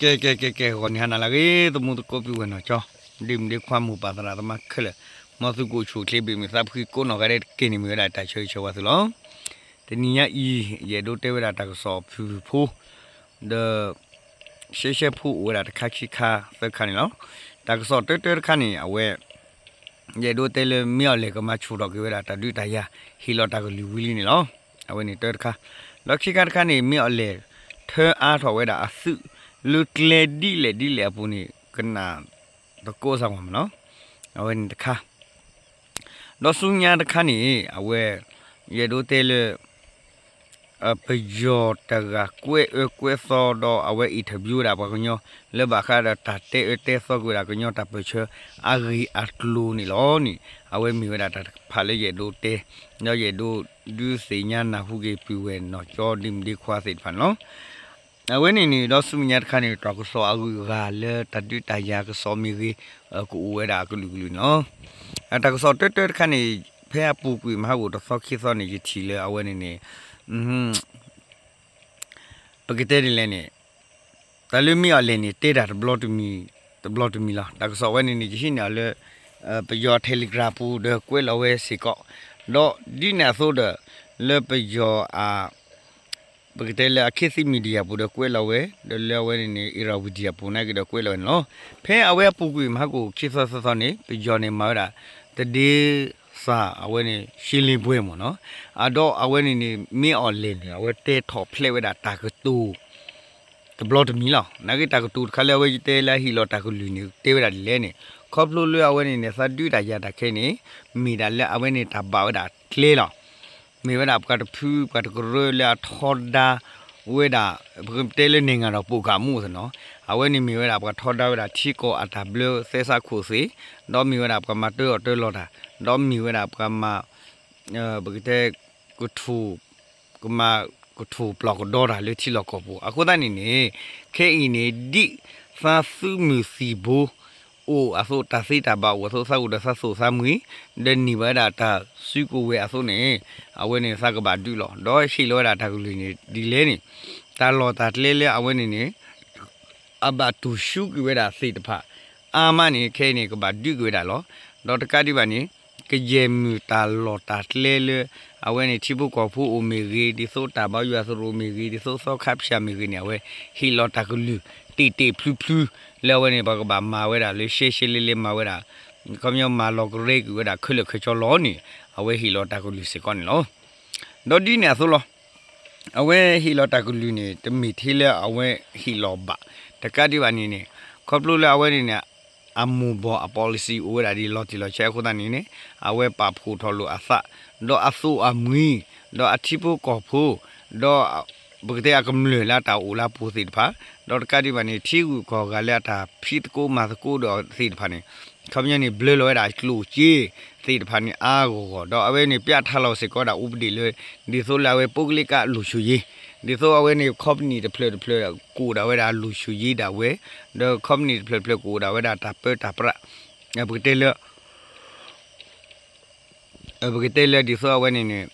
ကဲ ကဲ ကဲ ကဲ ဂီၤနံၤဟါနၤလၢအဂ့ၤ သမူသကိးပုၢ်ဝဲၢ်နီၢ်ကၠီ ဒ့မုၣ်ဒ့ခွါမိၢ်ပၢ်သရၣ်သမါခဲလၢာ် မ်သုကအိၣ်ဆူၣ်အိၣ်ချ့ ဘၣ်မုာ်သးဖှံကိးနီၢ်ဂၤဒဲးတက့ၢ်န့ၣ် မ့ၢ်ဝဲဒၣ်တၢ်ဆၢဂ့ၤဆၢဝါသုလီၤ. တနံၤညါအံၤ ယအဲၣ်ဒိးတဲဝဲဒၣ်တၢ်ကစီၣ်ဖုၣ်ဖုၣ်ဖိ ဒီး ရှဲရှဲဖိအိၣ်ဝဲဒၣ်တခါခံခါသၢခါန့ၣ်လီၤ. တၢ်ကစီၣ်တၢတၢတခါန့ၣ် အဝဲ ယအဲၣ်ဒိးတဲလၢမ့ၢ်အီၣ်လဲၣ်ကမၤဆူၣ်ထီၣ်က့ၤဝဲဒၣ်တၢ်ဒုးတၢ်ယၤ ဟ့ၣ်လီၤတၢ်ကလုၢ်ဝံၤလံန့ၣ်လီၤ. အဝဲန့ၣ်တၢတခါ ဒီးခံခါတခါန့ၣ် မ့ၢ်အီၣ်လဲၣ် ထၢအါထီၣ်ဝဲဒၣ်အသုး လၢကျဲဒ်လဲၣ်ဒ်လဲၣ်အပူၤန့ၣ် ကနၣ်သကိးစၢ်ဝဲမ့ၢ်နီၤ. အဝဲန့ၣ်တခါ ဒီးဆူညါတခါန့ၣ် အဝဲ ယအဲၣ်ဒိးတဲလၢ ပယီၤတဂၤကွဲးအၢကွဲးသီဒီးအဝဲ interview ဝဲဒၣ်ပှၤကညီ လၢဘၣ်ဃးဒီးတၢ်တဲအၢတဲသီက့ၤဝဲဒၣ်ကညီတၢ်ပၢၢ်ဆၢအဂ့ၢ်အကျိၤန့ၣ်လီၤန့ၣ် အဝဲမ့ၢ်ဝဲဒၣ်တၢ်တဖၣ်လၢယအဲၣ်ဒိးတဲ ဒီးယအဲၣ်ဒိးဒုးသ့ၣ်ညါနၢ်ဟူက့ၤပုၢ်ဝဲၢ်နီၢ်ကၠီဒ့မုၣ်ဒ့ခွါသ့ၣ်တဖၣ်န့ၣ်လီၤ. အဝဲန့ၣ်န့ၣ် ဒီးဆူမဲာ်ညါတခါန့ၣ် တၢ်ကစီၣ်အဂုၤအဂၤလၢတၢ်ဒုးတၢ်ယၤကစီၣ်မ့ၢ်ဂ့ၤ ကအိၣ်ဝဲဒၣ်အကလုာ်ကလုာ်န့ၣ်လီၤ. တၢ်ကစီၣ်တၢတၢတခါန့ၣ် ဖဲအပူၤကွံာ်မဟါဂီၤတသီခံသီန့ၣ် ယထံၣ်လၢအဝဲန့ၣ်န့ၣ် ပကတဲဒ်လဲၣ်န့ၣ် တၢ်လၢမ့ၢ်အီၣ်လဲၣ်န့ၣ် တဲတၢ်တဘျီတမံၤ တဘျီတမံၤလီၤ. တၢ်ကစီၣ်ဝဲန့ၣ်န့ၣ် ယဟံးန့ၢ်အီၤလၢ ပယီၤ Telegram ပူၤဒီးကွဲးလီၤဝဲစ့ၢ်ကီး, ဒီးဒ်န့ၣ်အသိးဒီး လၢပယီၤအ ပကတဲလၢအခ့သံ media ပူၤဒီးကွဲးလီၤဝဲ ဒီးလၢအဝဲန့ၣ်န့ၣ် Irrawaddy အပူၤနာ်က့ဒီးကွဲးလီၤဝဲန့ၣ်လီၤ. ဖဲအဝဲအပူၤကွံာ်မဟါဂီၤခံသီသၢသီန့ၣ် ပယီၤန့ၣ်မၤဝဲဒၣ် တဒ့စၢ်အဝဲန့ၣ် ရှင်းလင်းပွဲမ့ၢ်နီၤ, အဒီးအဝဲန့ၣ်န့ၣ် မ့ၢ်အီၣ်လဲၣ်န့ၣ် အဝဲတဲထီၣ်ဖျဲးဝဲဒၣ်တၢ်ကတိၤ တဘျီတမံၤလီၤ. နာ်က့တၢ်ကတိၤတခါလၢအဝဲယတဲလၢအဟ့ၣ်လီၤတၢ်ကလုၢ်န့ၣ် တဲဝဲဒၣ်ဒ်လဲၣ်န့ၣ် ခီဖျိလၢအဝဲန့ၣ်န့ၣ် သးဒုးတၢ်ယၤတၢ်ခဲအံၤန့ၣ် မ့ၢ်ဒၣ်လၢအဝဲန့ၣ်တၢ်ဘၣ်ဝဲဒၣ်ကျဲလီၤ. မ့ၢ်ဝဲဒၣ်ပှၤတဖုပှၤတကရၢလၢအထီဒါဝဲဒၣ် ပကတဲလၢနဲၣ်ငၤဒီးပိာ်ကးမူအသးနီၤ, အဝဲန့ၣ်မ့ၢ်ဝဲဒၣ်ပှၤထီဒါဝဲဒၣ်ထံကီၢ်အတၢ်ဘျၢသဲစးခိၣ်သ့ၣ်, ဒီးမ့ၢ်ဝဲဒၣ်ပှၤမၤတၢအီၣ်တၢလီၤတၢ်, ဒီးမ့ၢ်ဝဲဒၣ်ပှၤမၤ ပကတဲ ကထူၣ် ကမၤ ကထူၣ်ပျီၢ်ကဒီတၢ်လၢထံလီၢ်ကီၢ်ပူၤ အဃိသတးန့ၣ်န့ၣ် ခဲအံၤန့ၣ် ဒ်သးသုးမုၢ်သံၣ်ဘိ အိၣ်အသိး တၢ်သ့တၢ်ဘၣ်အိၣ်အသိးသးအိၣ်ဒီးသးသိၣ်သးမှံၤ ဒီးန့ၢ်ဘၣ်ဝဲဒၣ်တၢ်စုကဝဲၤအသိးန့ၣ် အဝဲန့ၣ်သးကဘၣ်ဒုးလီၤ. ဒီးဟ့ၣ်လီၤဝဲဒၣ်တၢ်ကလုၢ်န့ၣ်ဒ်လဲၣ်န့ၣ် တၢ်လီၢ်တၢ်ကျဲလၢအဝဲန့ၣ်န့ၣ် အဘၣ်တူၢ်ဆူၣ်က့ၤဝဲဒၣ်သ့ၣ်တဖၣ် အါမးန့ၣ် ခဲအံၤန့ၣ် ကဘၣ်ဒုးက့ၤဝဲဒၣ်လီၤ. ဒီးတကးဒံးဘၣ်န့ၣ် ကယဲၢ်မုၢ်တၢ်လီၢ်တၢ်ကျဲလၢ အဝဲန့ၣ်ထံဖိကီၢ်ဖိအိၣ်မ့ၢ်ဂ့ၤ, ဒ်သိးတၢ်ဘါယွၤသရိာ်မ့ၢ်ဂ့ၤ, ဒ်သိးသီခါဖၠၣ်မ့ၢ်ဂ့ၤန့ၣ် အဝဲဟ့ၣ်လီၤတၢ်ကလုၢ် တ့ၢ်တ့ၢ်ဖျုဖျု လၢအဝဲန့ၣ် ပှၤကဘၣ်မၤဝဲဒၣ်လၢရှဲရှဲလ့လ့မၤဝဲဒၣ် ခီပညီမၤလီၤကရဲက့ၤဝဲဒၣ်ခဲလၢာ်ခဲဆ့လီၤန့ၣ် အဝဲဟ့ၣ်လီၤတၢ်ကလုၢ်စ့ၢ်ကီးန့ၣ်လီၤ. ဒီးဒ်န့ၣ်အသိးလီၤ. အဝဲဟ့ၣ်လီၤတၢ်ကလုၢ်န့ၣ် တမ့ၢ်ထဲလၢအဝဲဟ့ၣ်လီၤဘၣ်, တကးဒံးဘၣ်န့ၣ်န့ၣ် ခီဖျိလၢအဝဲန့ၣ်န့ၣ် အမိၢ်ဘီၣ်အ policy အိၣ်ဝဲဒၣ်ဒ်လီၤတံၢ်လီၤဆဲးအဃိသတးန့ၣ်န့ၣ် အဝဲပာ်ဖှိၣ်ထီၣ်လိာ်အသး ဒီးအသိၣ်အမှံၤ ဒီးအထံဖိကီၢ်ဖိ ဒီး ပကတဲအကမျၢၢ်လၢအတၢ်အိၣ်လၢအပူၤသ့ၣ်တဖၣ် ဒီးတကးဒံးဘၣ်န့ၣ် ထံဂုၤကီၢ်ဂၤလၢအတၢ်ဖံးသကိးမၤသကိးဒီးသ့ၣ်တဖၣ်န့ၣ် ခီပညီန့ၣ် ဘျၢလီၤဝဲဒၣ်ကျိၣ်စ့သ့ၣ်တဖၣ်န့ၣ် အါအါဂီၢ်ဂီၢ် ဒီးအဝဲန့ၣ် ပြဋ္ဌာန်းလီၤစ့ၢ်ကီးဒၣ် ဥပဒေ လၢ ဒ်သိးလၢအဝဲ ပုဂ္ဂလိက လုံခြုံရေး ဒ်သိးအဝဲန့ၣ် company တဖျၢၣ်တဖျၢၣ် ကအိၣ်ဒၣ်ဝဲဒၣ် လုံခြုံရေး ဒၣ်ဝဲ ဒီး company တဖျၢၣ်တဖျၢၣ် ကအိၣ်ဒၣ်ဝဲဒၣ်တၢ်ပၢတၢ်ပြး ပကတဲလၢ ပကတဲလၢဒ်သိးအဝဲန့ၣ်န့ၣ်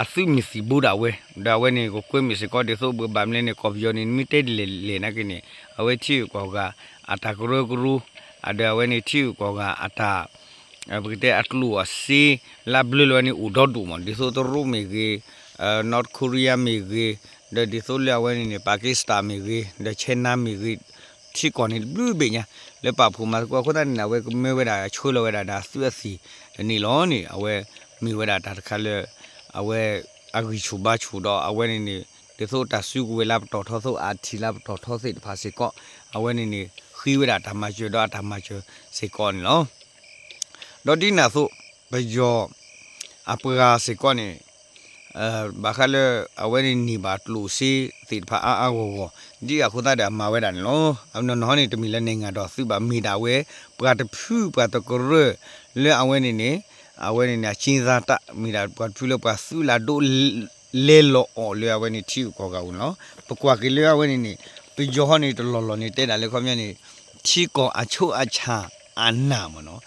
အသုးမုၢ်သံၣ်ဘိဒၣ်ဝဲ ဒီးအဝဲန့ၣ် ကကွဲမုာ်စ့ၢ်ကီးဒ်သိး ဘၣ်မနုၤလဲၣ်န့ၣ် ကီၢ်ပယီၤန့ၣ် မ့ၢ်တဲဒ်လဲၣ်လဲၣ်နာ်က့န့ၣ် အဝဲထံဂုၤကီၢ်ဂၤ အတၢ်ကရၢကရိ ဒီးအဝဲန့ၣ်ထံဂုၤကီၢ်ဂၤအတၢ် ပကတဲအကျိၣ်အစ့ လၢဘျၢလီၤဝဲန့ၣ် အိၣ်ဒီဒူၣ်မး ဒ်သိးတရူးမ့ၢ်ဂ့ၤ North Korea မ့ၢ်ဂ့ၤ ဒီးဒ်သိးလၢအဝဲန့ၣ်န့ၣ် Pakistan မ့ၢ်ဂ့ၤ ဒီး China မ့ၢ်ဂ့ၤ ထံကီၢ်န့ၣ်တဘျုးဘ့ၣ်ညါ လၢပာ်ဖှိၣ်မၤသကိးအဃိသတးန့ၣ် အဝဲကမၢဝဲဒၣ်ဆှၢလီၤဝဲဒၣ်ဒီးအသုးအသံၣ်န့ၣ်လီၤန့ၣ် အဝဲမ့ၢ်ဝဲဒၣ်တၢ်တခါလၢ အဝဲအဂံၢ်ဆူၣ်ဘါဆူၣ်ဒီးအဝဲန့ၣ်န့ၣ် ဒ်သိးတၢ်စုကဝဲၤလၢပတီၢ်ထီသ့ၣ် အထံၣ်လၢပတီၢ်ထီသ့ၣ်တဖၣ်စ့ၢ်ကီး အဝဲန့ၣ်န့ၣ် ဃ့ဝဲဒၣ်တၢ်မၤစၢၤဒီးအတၢ်မၤစၢၤစ့ၢ်ကီးန့ၣ်လီၤ. ဒီးဒ်န့ၣ်အသိး ပယီၤအပှၤစ့ၢ်ကီးန့ၣ် ဘၣ်ဃးလၢအဝဲန့ၣ်န့ၢ်ဘၣ်ကျိၣ်စ့သ့ၣ်တဖၣ်အါအါဂီၢ်ဂီၢ် ဒ်အဃိသတးဒီးအမၤဝဲဒၣ်န့ၣ်လီၤ. အနီၢ်နီၢ်န့ၣ် တမ့ၢ်လၢနဲၣ်ငၤဒီးသုးဘၣ် မ့ၢ်ဒၣ်ဝဲ ပှၤတဖုပှၤတကရၢ လၢအဝဲန့ၣ်န့ၣ် အဝဲန့ၣ်န့ၣ် အက့သးတၢ် မ့ၢ်ဒၣ်ပှၤတဖုလၢပှၤသုးလၢအဒိး လဲလီၤအီၤလၢအဝဲန့ၣ်ထံဂုၤကီၢ်ဂၤအအိၣ်န့ၣ်လီၤ. ပကွၢ်က့ၤလၢအဝဲန့ၣ်န့ၣ် ပယီၤဟီန့ၣ်တလီၢ်လီၢ်န့ၣ် တဲဒၣ်လၢခီပညီန့ၣ် ထံကီၢ်အချုပ်အခြာအာဏာမ့ၢ်နီၤ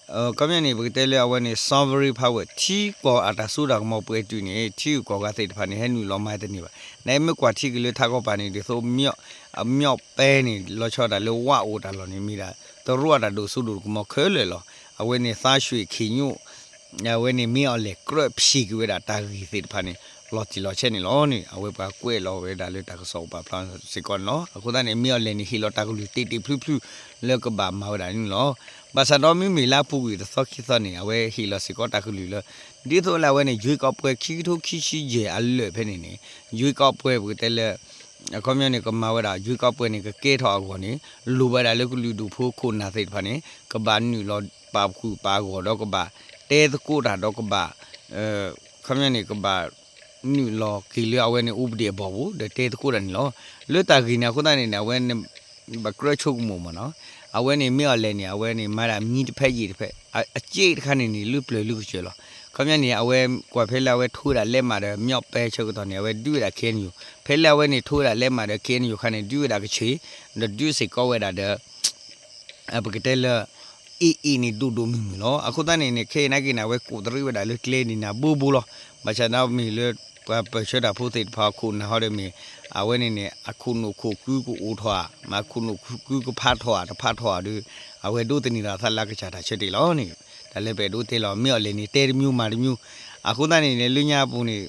အ ခီပညီန့ၣ် ပကတဲလၢအဝဲန့ၣ် sovereign power ထံကီၢ်အတၢ်စိတၢ်ကမီၤပှဲၤတုာ်န့ၣ် ထံဂုၤကီၢ်ဂၤသ့ၣ်တဖၣ်န့ၣ် ဟဲနုာ်လီၤမၤတန့ၢ်ဘၣ်. နမ့ၢ်ကွၢ်ထံက့ၤလၢထးကီၢ်ပၤန့ၣ် ဒ်သိး မၠီၣ်ပဲန့ၣ် လီၤဆီဒၣ်တၢ်လၢဝၣ်အိၣ်တၢ်လီၢ်န့ၣ် မ့ၢ်ဒၣ် တရူးအတၢ်ဒိၣ်စိဒိၣ်ကမီၤခဲလၢာ်လီၤ. အဝဲန့ၣ် သါရွှ့ၣ်ခ့ၣ်ညိၣ် အဝဲန့ၣ် မ့ၢ်အီၤလဲၣ်ကြၢးဖံးက့ၤဝဲဒၣ်တၢ်ဂ့ၢ်သ့ၣ်တဖၣ်န့ၣ် လီၤတံၢ်လီၤဆဲးန့ၣ်လီၤန့ၣ် အဝဲပှၤကွဲးလီၤဝဲဒၣ်လၢတၢ်ကစီၣ်ပာ်ဖျါစ့ၢ်ကီးန့ၣ်လီၤ. အဃိသတးန့ၣ် မ့ၢ်အီၤလဲၣ်န့ၣ် ဟ့ၣ်လီၤတၢ်ကလုၢ်တ့ၢ်တ့ၢ်ဖျုးဖျုးလၢကဘၣ်မၤဝဲဒၣ်န့ၣ်လီၤ. ဘၣ်ဆၣ်ဒီးမ့မ့ၢ်လၢအပူၤကွံာ်တသီခံသီန့ၣ် အဝဲဟ့ၣ်လီၤစ့ၢ်ကီးတၢ်ကလုၢ်လၢ ဒ်သိးလၢအဝဲန့ၣ် ရွေးကောက်ပွဲ ခံကထိခံဆံယဲၢ်အလၢာ်ဖဲန့ၣ်န့ၣ် ရွေးကောက်ပွဲ ပကတဲလၢ အခီပညီန့ၣ် ကမၤဝဲဒၣ် ရွေးကောက်ပွဲန့ၣ် ကကဲထီၣ်အဂီၢ်န့ၣ် လိၣ်ဝဲဒၣ်လၢကလုာ်ဒူၣ်ဖိခိၣ်နၢ်သ့ၣ်တဖၣ်န့ၣ် ကဘၣ်နုာ်လီၤပာ်ဃုာ်ပာ်ဂီၢ်ဒီးကဘၣ် တဲသကိးတၢ်ဒီးကဘၣ် ခီပညီန့ၣ် ကဘၣ်နုာ်လီၤက့ၤလၢအဝဲန့ၣ် ဥပဒေအဘီၣ်ပူၤ ဒီးတဲသကိးတၢ်န့ၣ်လီၤ. လၢတၢ်ဂ့ၢ်န့ၣ်အဃိသတးန့ၣ်န့ၣ် အဝဲန့ၣ် ဘၣ်ကြၢးဆိကမိၣ်မ့ၢ်နီၤ အဝဲန့ၣ် မ့ၢ်အီၤလဲၣ်န့ၣ် အဝဲန့ၣ်မၤဒၣ်မံတဖဲယံာ်တဖဲ အစ့တခါန့ၣ်န့ၣ် လၢပျၢၤလၢကစၢၤလီၤ. ခီပညီန့ၣ် အဝဲကွၢ်ဖဲလၢအဝဲထိဝဲဒၣ်လဲးမးဒီး မၠီၣ်ပဲဆၢကတီၢ်န့ၣ် အဝဲဒုးဝဲဒၣ် K N U ဖဲလၢအဝဲန့ၣ် ထိဝဲဒၣ်လဲးမးဒီး K N U ခါန့ၣ် ဒုးဝဲဒၣ်ကဆ့ၣ် ဒီးဒုးစ့ၢ်ကီးဝဲဒၣ်ဒီး ပကတဲလၢ အ့ၣ်အ့ၣ်န့ၣ် ဒိၣ်ဒိၣ်မုၢ်မုၢ်လီၤ. အဃိသတးန့ၣ်န့ၣ် ခဲအံၤနာ်က့န့ၣ် အဝဲကိးတရံးဝဲဒၣ်လၢကျဲန့ၣ်နၤဘိဘိလီၤ. ဘၣ်ဆၣ်ဒီးမ့ၢ်လၢ ပှၤပၢၢ်ဆၢတၢ်ဖိသ့ၣ်တဖၣ်အခိၣ်နၢ်ဟီဒီးမ့ၢ် အဝဲန့ၣ်န့ၣ် အခိၣ်နူာ်ခိၣ်ကုကအိၣ်ထီၣ်ဧါ မ့ၢ်အခိၣ်နူာ်ခိၣ်ကုကဖးထီၣ်ဧါ တဖးထီၣ်ဧါဒီး အဝဲဒိးသန့ၤထီၣ်အသးလၢအကစၢ်တၢ်ဆၢတဲာ်လီၤန့ၣ် တၢ်လၢပအဲၣ်ဒိးတဲလီၤ မ့ၢ်အီၤလဲၣ်န့ၣ် တဲတမျိုးမၤတမျိုး အဃိသတးန့ၣ်န့ၣ် လၢညါအပူၤန့ၣ်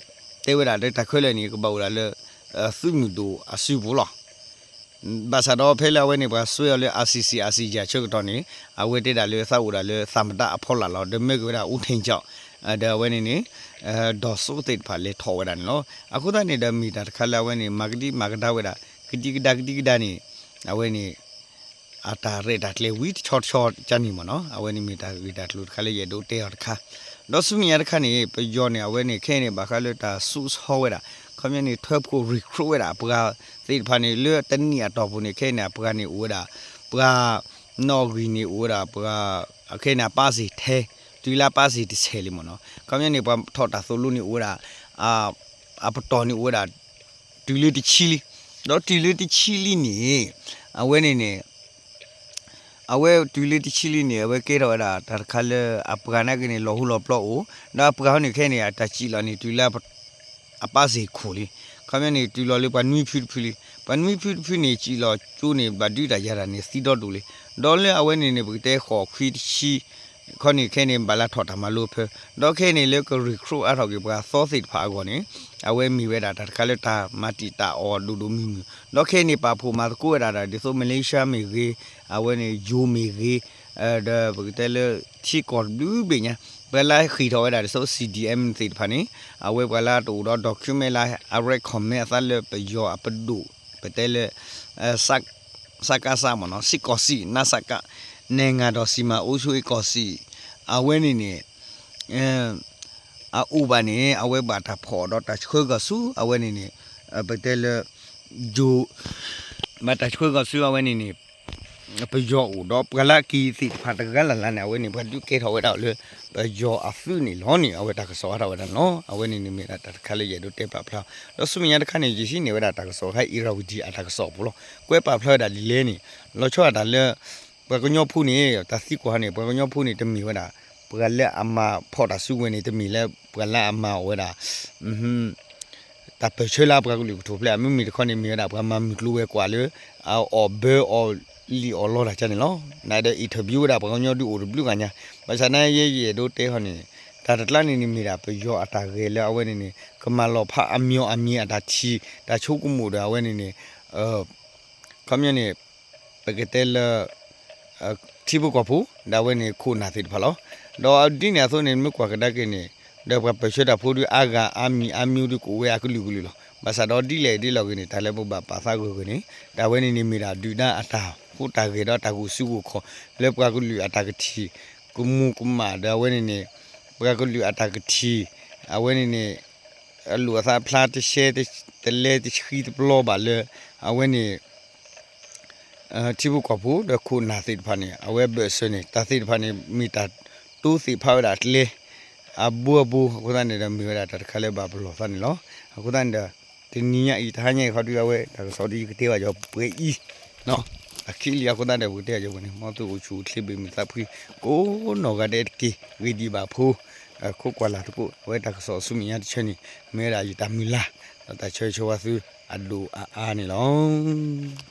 တဲဝဲဒၣ်လၢတၢ်ခဲလၢာ်န့ၣ် ကဘၣ်အိၣ်ဒၣ်လၢ သုးမုၢ်ဒိၣ်အစုပူၤလီၤ. ဘၣ်ဆၣ်ဒီးဖဲလၢအဝဲန့ၣ် ပှၤစွဲအီၤလၢ I C C I C J ဆၢကတီၢ်န့ၣ် အဝဲတဲဒၣ်လၢသးအိၣ်ဒၣ်လၢ သမ္မတ အဖီလာ်လီၤ. ဒီးမၢက့ၤဝဲဒၣ် ဦးထင်ကျော် ဒီးအဝဲန့ၣ်န့ၣ် ဒေါ်စုသ့ၣ်တဖၣ်လဲၤထီၣ်ဝဲဒၣ်န့ၣ်လီၤ. အဃိသတးန့ၣ်ဒီးမ့ၢ်တၢ်တခါလၢအဝဲန့ၣ် မၤကဒံမၤကဒါဝဲဒၣ် ကဒံကဒါကဒံကဒါန့ၣ် အဝဲန့ၣ် အတၢ်ရဲၣ်တၢ်ကျဲၤဝံၤတဆီတဆီကန့ၣ်မ့ၢ်နီၤ အဝဲန့ၣ်မ့ၢ်တၢ်ဂ့ၢ်တၢ်ကျိၤတခါလၢယအဲၣ်ဒိးတဲအီၤတခါ ဒီးဆူမဲာ်ညါတခါန့ၣ် ပယီၤန့ၣ် အဝဲန့ၣ်ခဲအံၤန့ၣ် ဘၣ်ဃးလၢတၢ်စိာ်ဆှီဝဲဒၣ် ခီပညီန့ၣ် ထၢဖှိၣ် recruit ဝဲဒၣ် ပှၤသ့ၣ်တဖၣ်န့ၣ် လၢတနံၣ်အတီၢ်ပူၤန့ၣ် ခဲအံၤန့ၣ် အပှၤန့ၣ်အိၣ်ဝဲဒၣ် ပှၤ နီၣ်ဂံၢ်န့ၣ်အိၣ်ဝဲဒၣ် ပှၤ ခဲအံၤန့ၣ် အပၣ်စ့ၢ်ထဲ တုၤလၢအပၣ်စ့ၢ်တဆဲးလံမ့ၢ်နီၤ ခီပညီန့ၣ် ပှၤထီၣ်တၢ်သိၣ်လိန့ၣ်အိၣ်ဝဲဒၣ် အပတီၢ်န့ၣ်အိၣ်ဝဲဒၣ် တုၤလၢတဆံလံ ဒီးတုၤလၢတဆံလံန့ၣ် အဝဲန့ၣ်န့ၣ် အဝဲတုၤလၢတဆံလံန့ၣ် အဝဲကဲထီၣ်ဝဲဒၣ်တၢ်တခါလၢအပှၤနာ်က့န့ၣ် လီၤဟူလီၤပျီအိၣ် ဒီးအပှၤဟီန့ၣ်ခဲအံၤန့ၣ် အတၢ်စံၣ်လီၤန့ၣ် တုၤလၢ အပၣ်စ့ၢ်ခိၣ်လံ ခီပညီန့ၣ် တုၤလီၤလၢပှၤနွံဖုတဖုလံ ပှၤနွံဖုတဖုန့ၣ် စံၣ်လီၤကၠိန့ၣ် ဘၣ်ဒုးတၢ်ယၤတၢ်န့ၣ် သံဒီဒူၣ်လံ ဒီးလၢအဝဲန့ၣ်န့ၣ် ပကတဲဃိးခွံတဆံ ခီန့ၣ်ခဲအံၤန့ၣ် ဘၣ်လၢထီၣ်တၢ်မၤလိဖဲ ဒီးခဲအံၤန့ၣ် လၢက recruit အါထီၣ်က့ၤပှၤသီသ့ၣ်တဖၣ်အဂီၢ်န့ၣ် အဝဲမ့ၢ်ဝဲဒၣ်တၢ်တခါလၢတၢ်မၤတံာ်တာ်အီၤဒိၣ်ဒိၣ်မုၢ်မုၢ် ဒီးခဲအံၤန့ၣ် ပာ်ဖှိၣ်မၤသကိးဝဲဒၣ်ဒီး ဒ်သိး Malaysia မ့ၢ်ဂ့ၤ အဝဲန့ၣ် ယိၤမ့ၢ်ဂ့ၤ ဒီးပကတဲလၢထံကီၢ်တဘျုးဘ့ၣ်ညါ ပှၤလၢဟ့ၣ်ထီၣ်ဝဲဒၣ်ဒ်သိး C D M သ့ၣ်တဖၣ်န့ၣ် အဝဲပှၤလၢတအိၣ်ဒီး document လၢအ recommend အသးလၢပယီၤအပဒိၣ် ပတဲလၢ စကစ မ့ၢ်နီၤ စစ်ကောင်စီ နစက နိုင်ငံတော်စီမံအုပ်ချုပ်ရေးကောင်စီ အဝဲန့ၣ်န့ၣ် အအိၣ်ဘၣ်န့ၣ် အဝဲဘၣ်တၢ်ဖီၣ်ဒီးတၢ်ဆှၢကီၢ်ဆူ အဝဲန့ၣ်န့ၣ် ပတဲလၢ ယိၤ ဘၣ်တၢ်ဆှၢကီၢ်ဆူ အဝဲန့ၣ်န့ၣ် ပယီၤအိၣ်ဒီးပှၤလၢအက့ၤသ့ၣ်တဖၣ်တဂၤလၢ်လၢ်န့ၣ် အဝဲန့ၣ် ပှၤဒုးကဲထီၣ်ဝဲဒၣ်လၢ ပယီၤအသုးန့ၣ်လီၤန့ၣ် အဝဲတၢ်ကစီၣ်အါထီၣ်ဝဲဒၣ်န့ၣ်လီၤ. အဝဲန့ၣ်န့ၣ်မ့ၢ်ဒၣ်တၢ်တခါလၢယအဲၣ်ဒိးတဲပာ်ဖျါ ဒီးဆူမဲာ်ညါတခါန့ၣ် ယဟံးန့ၢ်ဝဲဒၣ်တၢ်ကစီၣ်ခါ အံၤရၤဝံၤဒံး အတၢ်ကစီၣ်အပူၤလီၤ. ကွဲးပာ်ဖျါဝဲဒၣ်ဒ်လဲၣ်န့ၣ် လီၤဆီဒၣ်တၢ်လၢ ပှၤကညီဖိန့ၣ် တၢ်သံကွၢ်န့ၣ် ပှၤကညီဖိန့ၣ် တမ့ၢ်ဝဲဒၣ် ပှၤလၢအမၤဖီၣ်တၢ်စုကဝဲၤန့ၣ် တမ့ၢ်လၢပှၤလၢအမၤအီၣ်ဝဲဒၣ် တၢ်ပၢၢ်ဆၢလၢပှၤကလုာ်ကထူၣ်ဖျဲး မ့မ့ၢ်တခီန့ၣ် မ့ၢ်ဝဲဒၣ်ပှၤမၤမုၢ်ကျိၤဝဲၤကွာ်လၢ အအီၣ်ဘၢအီၣ်လံာ်အီၣ်လီတၢ်ကါန့ၣ်လီၤ. နဒီး interview ဝဲဒၣ်ပှၤကညီဒုးအိၣ်တဘျုးဂၤညါ ဘၣ်ဆၣ်နာ်က့ ယအဲၣ်ဒိးတဲဟီန့ၣ် တၢ်တကျါန့ၣ်န့ၣ်မ့ၢ်ဒၣ်ပယီၤအတၢ်ဂဲၤလၢအဝဲန့ၣ်န့ၣ် ကမၤလီၤဖးအမံၤအမံၤအတၢ်ထံၣ် တၢ်ဆိကမိၣ်ဒီးအဝဲန့ၣ်န့ၣ် ခီပညီန့ၣ် ပကတဲလၢ ထံဖိကီၢ်ဖိ ဒီးအဝဲန့ၣ်ခိၣ်နၢ်သ့ၣ်တဖၣ်လီၤ. ဒီးဒ်န့ၣ်အသိးန့ၣ် မ့ၢ်ကွၢ်ကဒါက့ၤန့ၣ် ဒီးပှၤပၢၢ်ဆၢတၢ်ဖိဒုးအါဂၤအါမံၤအါမံၤဒုးကအိၣ်ဝဲအကလုာ်ကလုာ်လီၤ. ဘၣ်ဆၣ်ဒီးဒ်လဲၣ်ဒ်လဲၣ်ဂ့ၤန့ၣ် တၢ်လၢပဘၣ်ပာ်သးဂၢၢ်ဂၢၢ်န့ၣ် တၢ်ဝဲန့ၣ်န့ၣ်မ့ၢ်ဒၣ်ဒုၣ်ဒါအတၢ်ဟူးတၢ်ဂဲၤဒီးတၢ်ဂုာ်စုဂုာ်ခီၣ် လၢပှၤကလုာ်အတၢ်ကထံၣ် ကမူၤကမၣ်ဒီးအဝဲန့ၣ်န့ၣ် ပှၤကလုာ်အတၢ်ကထံၣ် အဝဲန့ၣ်န့ၣ် အလိာ်အသးဖျါတရှဲတလဲတဆှံတပျီဘၣ်လၢ အဝဲန့ၣ် ထံဖိကီၢ်ဖိဒီးခိၣ်နၢ်သ့ၣ်တဖၣ်န့ၣ် အဝဲဘၢၣ်စၢၤန့ၣ် တၢ်သ့ၣ်တဖၣ်န့ၣ် မ့ၢ်တၢ်တိသ့ၣ်ဖးဝဲဒၣ်ကျဲ အဘိအဘိ အဃိသတးန့ၣ်ဒီး မ့ၢ်ဝဲဒၣ်တၢ်တခါလၢဘၣ်ပလီၢ်သးန့ၣ်လီၤ. အဃိသတးန့ၣ်ဒီး တနံၤညါအံၤ တဟါညါအံၤခီဒုးအဝဲ တၢ်ကစီၣ်ဒ်ယကတဲဘၣ်ယီၤပှဲၤအံၤ နီၤ အခံလံအဃိသတးဒီး ပကတဲအီၤဝဲန့ၣ် မ်သုအိၣ်ဆူၣ်အိၣ်ချ့ဘၣ်မုာ်သးဖှံ ကိးနီၢ်ဂၤဒဲးတက့ၢ်. ဂ့ၤဒံးဘၣ်ဖိ ခိးကွၢ်လၢ်သကိး အဝဲတၢ်ကစီၣ်ဆူမဲာ်ညါတဆၢန့ၣ် မ့ၢ်ဝဲဒၣ်ယတၢ်မုၢ်လၢ် ဒီးတၢ်ဆၢဂ့ၤဆၢဝါသုအဒိၣ်အအါန့ၣ်လီၤ.